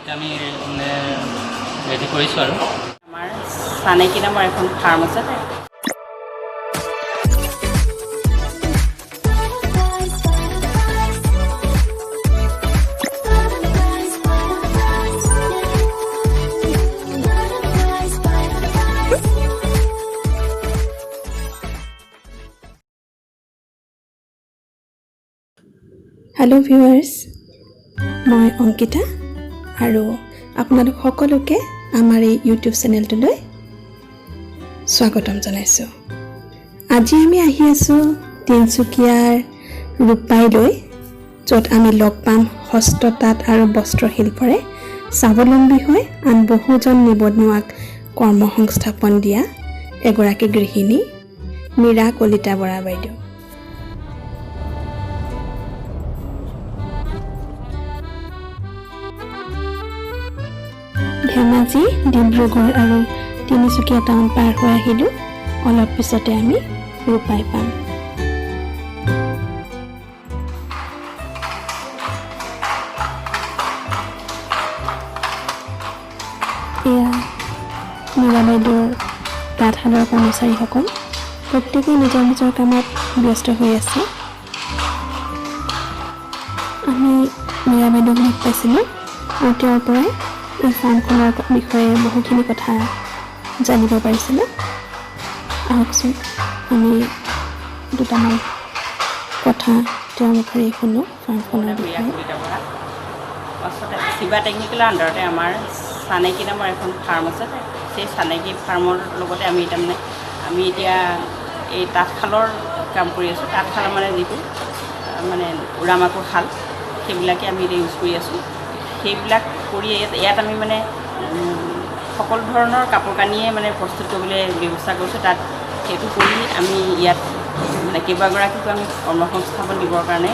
এতিয়া আমি মানে ৰেডি কৰিছোঁ আৰু। আমাৰ চানেকি নামৰ এখন ফাৰ্ম আছে। হেল্ল' ভিউৱাৰ্ছ, মই অংকিতা আৰু আপোনালোক সকলোকে আমাৰ এই ইউটিউব চেনেলটোলৈ স্বাগতম জনাইছোঁ। আজি আমি আহি আছোঁ তিনিচুকীয়াৰ ৰূপাইলৈ, য'ত আমি লগ পাম হস্ততাঁত আৰু বস্ত্ৰশিল্পৰে স্বাৱলম্বী হৈ আন বহুজন নিবনুৱাক কৰ্মসংস্থাপন দিয়া এগৰাকী গৃহিণী মীৰা কলিতা বৰা বাইদেউ। ধেমাজি, ডিব্ৰুগড় আৰু তিনিচুকীয়া টাউন পাৰ হৈ আহিলোঁ। অলপ পিছতে আমি ৰূপাই পাম। এয়া মীৰা বাইদেউৰ তাঁতশালৰ কৰ্মচাৰীসকল। প্ৰত্যেকেই নিজৰ নিজৰ কামত ব্যস্ত হৈ আছে। আমি মীৰা বাইদেউক লগ পাইছিলোঁ আৰু তেওঁৰ পৰাই এই ফাৰ্মখনৰ বিষয়ে বহুখিনি কথা জানিব পাৰিছিলোঁ। আহকচোন, আমি দুটামান কথা তেওঁৰ মুখেৰে শুনো ফাৰ্মখনৰ মীৰা বিষয়ে। কলিতা বৰা। পাছতে শিৱা টেকনিকেলৰ আণ্ডাৰতে আমাৰ চানেকি নামৰ এখন ফাৰ্ম আছে। সেই চানেকি ফাৰ্মৰ লগতে আমি তাৰমানে আমি এতিয়া এই তাঁতশালৰ কাম কৰি আছোঁ। তাঁতশাল মানে যিটো মানে উৰামাকোৰ শাল, সেইবিলাকে আমি এতিয়া ইউজ কৰি আছোঁ। সেইবিলাক কৰি ইয়াত আমি মানে সকলো ধৰণৰ কাপোৰ কানিয়ে মানে প্ৰস্তুত কৰিবলৈ ব্যৱস্থা কৰিছোঁ তাত। সেইটো কৰি আমি ইয়াত মানে কেইবাগৰাকীকো আমি কৰ্মসংস্থাপন দিবৰ কাৰণে,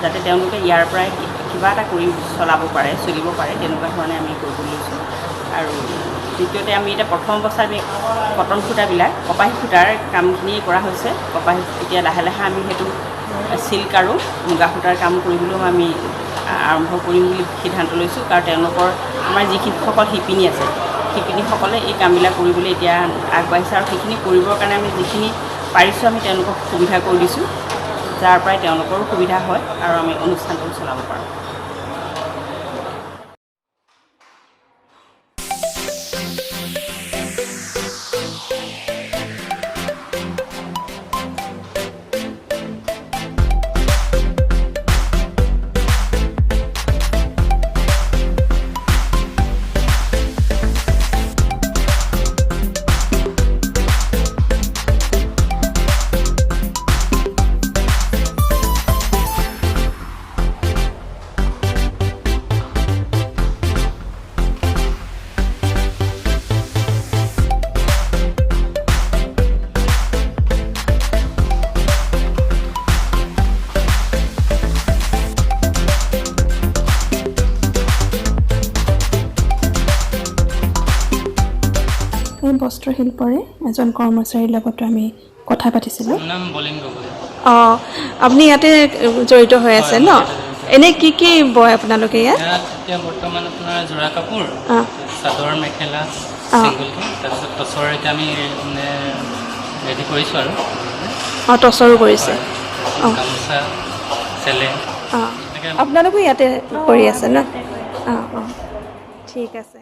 যাতে তেওঁলোকে ইয়াৰ পৰাই কিবা এটা কৰি চলাব পাৰে, চলিব পাৰে, তেনেকুৱা ধৰণে আমি কৰিবলৈ লৈছোঁ। আৰু দ্বিতীয়তে আমি এতিয়া প্ৰথম অৱস্থাত আমি কটন সূতাবিলাক, কপাহী সূতাৰ কামখিনি কৰা হৈছে। কপাহী এতিয়া লাহে লাহে আমি সেইটো চিল্ক আৰু মুগা সূতাৰ কাম কৰিবলৈও আমি আৰম্ভ কৰিম বুলি সিদ্ধান্ত লৈছোঁ। কাৰণ তেওঁলোকৰ আমাৰ যিখিনিসকল শিপিনী আছে, শিপিনীসকলে এই কামবিলাক কৰিবলৈ এতিয়া আগবাঢ়িছে আৰু সেইখিনি কৰিবৰ কাৰণে আমি যিখিনি পাৰিছোঁ আমি তেওঁলোকক সুবিধা কৰি দিছোঁ, যাৰ পৰাই তেওঁলোকৰো সুবিধা হয় আৰু আমি অনুষ্ঠানটো চলাব পাৰোঁ। এই বস্ত্ৰশিল্পৰে এজন কৰ্মচাৰীৰ লগতো আমি কথা পাতিছিলোঁ। মোৰ নাম বলিন গগৈ। অঁ, আপুনি ইয়াতে জড়িত হৈ আছে ন? হয়, মই ইয়াতে জড়িত। এনেই কি কি বয় আপোনালোকে ইয়াত? ইয়াত এতিয়া বৰ্তমান আপোনাৰ যোৰা কাপোৰ, চাদৰ মেখেলা ছিংগলকৈ, তাৰপিছত টচৰ এতিয়া আমি মানে ৰেডি কৰিছোঁ আৰু। অঁ, টচৰো কৰিছে? হয়, গামোচা, চেলেং এনেকৈ। আপোনালোকো ইয়াতে কৰি আছে ন? অঁ, ঠিক আছে।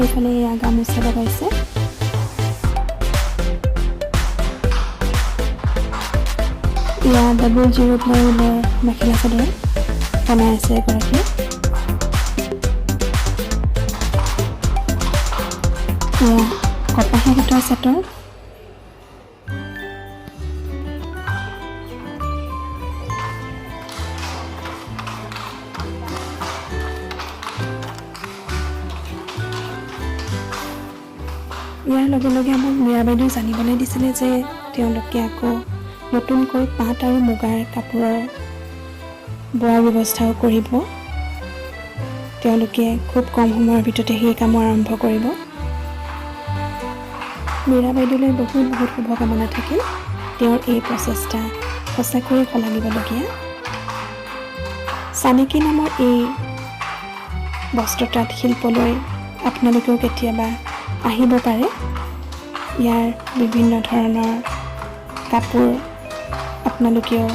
এইফালে এয়া গামোচা লগাইছে। এয়া ডাবল জিৰ' প্লাই ঊলৰ মেখেলা চাদৰ বনাই আছে এগৰাকীয়ে। এয়া কপাহী সূতাৰ চাদৰ। ইয়াৰ লগে লগে আমাক মীৰা বাইদেউ জানিবলৈ দিছিলে যে তেওঁলোকে আকৌ নতুনকৈ পাট আৰু মুগাৰ কাপোৰৰ বোৱাৰ ব্যৱস্থাও কৰিব। তেওঁলোকে খুব কম সময়ৰ ভিতৰতে সেই কামো আৰম্ভ কৰিব। মীৰা বাইদেউলৈ বহুত বহুত শুভকামনা থাকিল। তেওঁৰ এই প্ৰচেষ্টা সঁচাকৈয়ে শলাগিবলগীয়া। চানেকি নামৰ এই বস্ত্ৰতাঁত শিল্পলৈ আপোনালোকেও কেতিয়াবা আহিব পাৰে। ইয়াৰ বিভিন্ন ধৰণৰ কাপোৰ আপোনালোকেও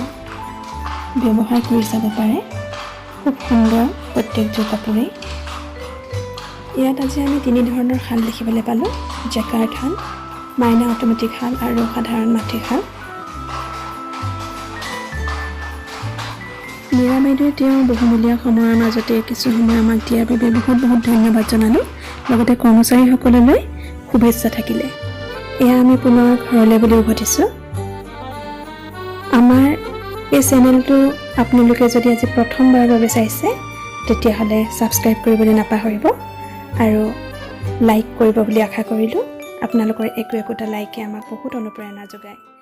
ব্যৱহাৰ কৰি চাব পাৰে। খুব সুন্দৰ প্ৰত্যেকযোৰ কাপোৰেই। ইয়াত আজি আমি তিনি ধৰণৰ শাল দেখিবলৈ পালোঁ: জেকাৰ্ড শাল, মাইনা অট'মেটিক শাল আৰু সাধাৰণ মাটি শাল। মীৰা বাইদেৱে তেওঁৰ বহুমূলীয়া সময়ৰ মাজতে কিছু সময় আমাক দিয়াৰ বাবে বহুত বহুত ধন্যবাদ জনালোঁ। লগতে কৰ্মচাৰীসকললৈ শুভেচ্ছা থাকিলে। এয়া আমি পুনৰ ঘৰলৈ বুলি উভতিছোঁ। আমাৰ এই চেনেলটো আপোনালোকে যদি আজি প্ৰথমবাৰৰ বাবে চাইছে, তেতিয়াহ'লে ছাবস্ক্ৰাইব কৰিবলৈ নাপাহৰিব আৰু লাইক কৰিব বুলি আশা কৰিলোঁ। আপোনালোকৰ একো একোটা লাইকে আমাক বহুত অনুপ্ৰেৰণা যোগায়।